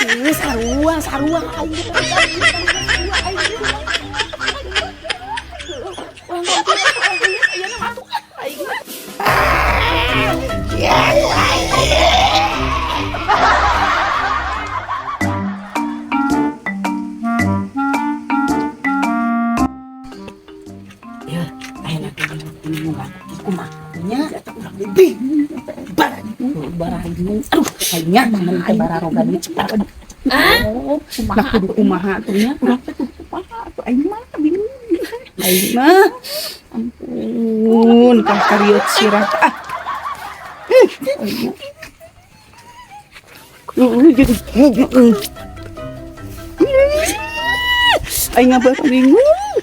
Ih, sarua sarua aing ge sarua aing ge. Urang teh urang inget ayeuna mah atuh aing mah. Ya, ya, ayeuna teh bingung kumaha nya urang bingung barang bingung. Aduh, kayaknya mun teh bararoga duit cepat. Ah, kumaha kudu kumaha atuh nya? Urang teh kudu kumaha atuh, aing mah bingung. Aing mah ampun, kah kariut sirah ah. Ih, aing mah. Jadi aing mah bingung.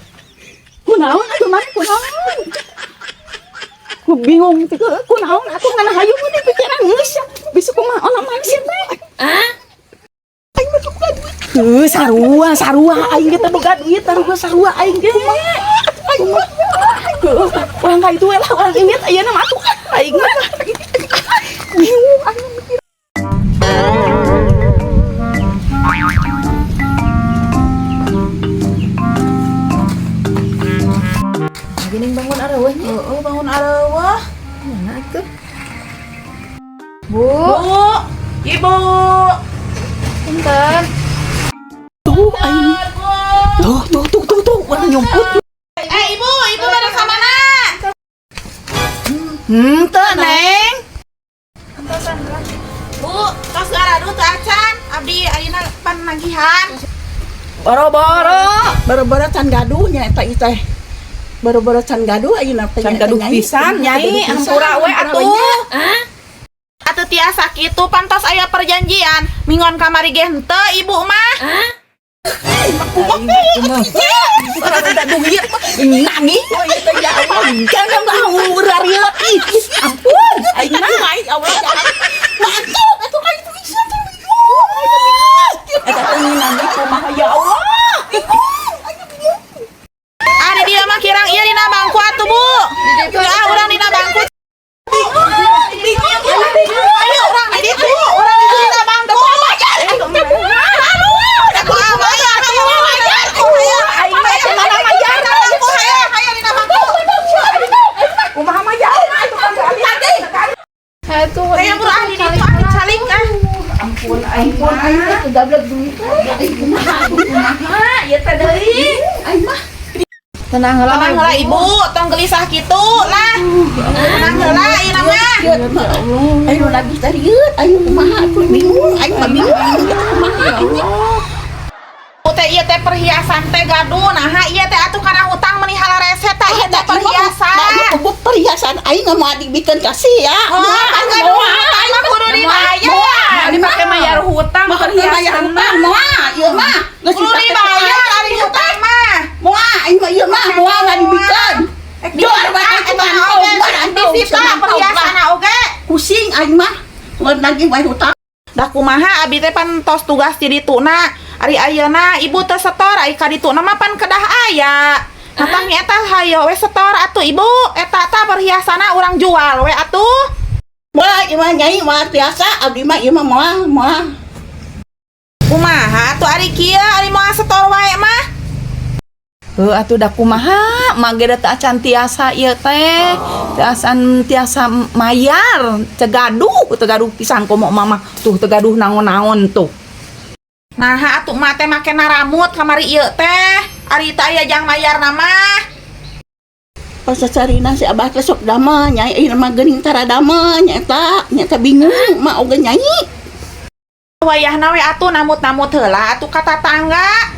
Kunaon atuh maneh, kunaon? Ku bingung teh, kunaon atuh ngan hayu mun pikiran geus ya. Bisa kumaha ona maneh sih teh? Ah? Aing mah boga duit. Heuh, sarua sarua aing ge teh boga duit, sarua sarua aing ge. Aing mah. Heuh, urang ka itu we lah, urang inget ayeuna mah atuh aing mah. Bingung aing mikir. Geuning bangun areuweuh nya. Heeh, bangun areuweuh. Mana atuh? Bu, Bu, Ibu. Punten. Tuh aing. Tuh tuh tuh tuh tuh urang nyumput. Eh, Ibu, Ibu pada ka mana? Teu, Neng. Bu, tos garadu teu acan? Abdi ayeuna pan nagihan. Boro-boro. Boro-boro can gaduh nya eta ieu teh. Boro-boro can gaduh ayeuna teh. Can gaduh pisan, Nyai, hampura we atuh. Atuh tiasa kitu, pantos aya perjanjian. Minggon kamari ge henteu Ibu mah. Orang udah duit nangis we ieu teh, ya Allah. Jangan ngawur rariet. Ih, ampun. Aing mah Aing Allah jangan. Mantap atuh aing tuh bisa tuh bingung. Eta teh nangis kumaha, ya Allah. Ari dia mah kirang ieu dina bangku atuh, Bu. Ah, urang dina bangku. Ayo urang di ditu, urang di dina bangku. Aduh, ah, bayar, bayar. Aing mah teh mana mayar. Bangku, hayo, hayo dina bangku. Kumaha mayar atuh kan tadi. Atuh. Hayo buru ah di ditu ah dicalik ah. Ampun aing mah. Aing teh kegablek duit teh. Aing kumaha atuh, Kumaha ieu teh deui? Aing mah. Tenang heula. Tenang heula Ibu, tong gelisah kitu lah. Tenang heula ayeuna mah. Aing nu nagih teh rieut, aing kumaha atuh, bingung, aing mah bingung gitu kumaha aing. Teh ieu teh perhiasan teh gaduh, naha ieu teh atuh kana hutang meuni halarese teh ieu teh perhiasan. Nah, ieu mah perhiasan aing nggak mau dibikeun ka sia. Oh, kan gaduh hutang mah kudu dibayar. Dipake mayar hutang. Perhiasan bayar hutang moal ieu mah. Geus Kudu dipake dibayar ari hutang mah. moal aing mah ieu mah moal nggak dibikeun. Jual bae Eta mantau, oge mantau, disita mantau. perhiasanna oge. Pusing aing mah. Nggak nagih wae hutang. Dah kumaha abi teh pan tos tugas di dituna. Ari ayeuna ibu teu setor, ari ka dituna mah pan kedah aya. Matang eta hayo we setor atuh Ibu, eta ta perhiasanna urang jual we atuh. Moal ieu mah Nyai, moal tiasa abdi mah ieu mah moal moal. Kumaha atuh ari kieu, ari moal setor wae mah? Heuh atuh da kumaha, mah ge da teu acan tiasa ieu teh. Teu acan tiasa mayar, teu gaduh, teu gaduh pisan komo mama. Tuh teu gaduh naon-naon tuh. Nah, atuh emak teh make naramut kamari ieu teh. Ari teu aya jang mayarna mah. Pas sacarina si abah teh sok damel Nyai, ieu mah geuning tara damel nya eta, nya eta bingung mah oge Nyai. Wayahna we atuh namut-namut heula atuh ka tatangga.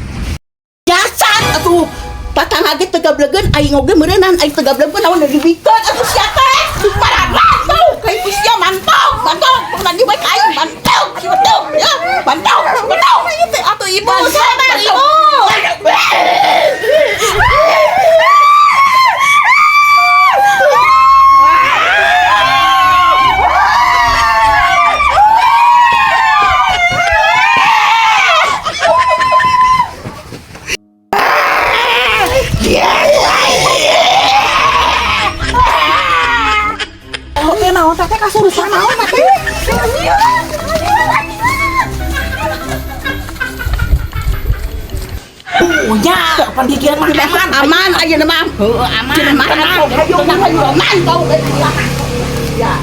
Jasan atuh tatangga ge teu gablegeun aing oge meureunan aing teu gablegeun naon dibikeun atuh sia teh. Mantau kai ku sia, mantau mantau nagih bae ka aing, mantau mantau ya, mantau mantau. Atuh Ibu, sabar Ibu. Oh, teh naon teh kasurupan naon teh? Nya, pan di dieu mah aman. Aman ayeuna mah. Heueuh, aman. Cenah mah Tenang, hayu hayu mantau. Ya.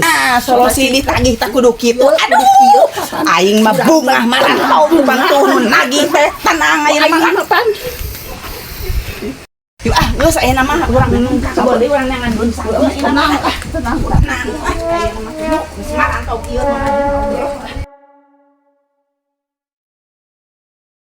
Ah, solusi ditagih tak kudu kitu. Aduh, aing mah bungah marantau ku bantu nu nagih teh. Tenang ayeuna mah. Pan. Yuk ah, geus ayeuna mah urang ka kebon deui, urang neangan beun Tenang ah, tenang. Tenang ah, ayeuna mah geus marantau kieu mah.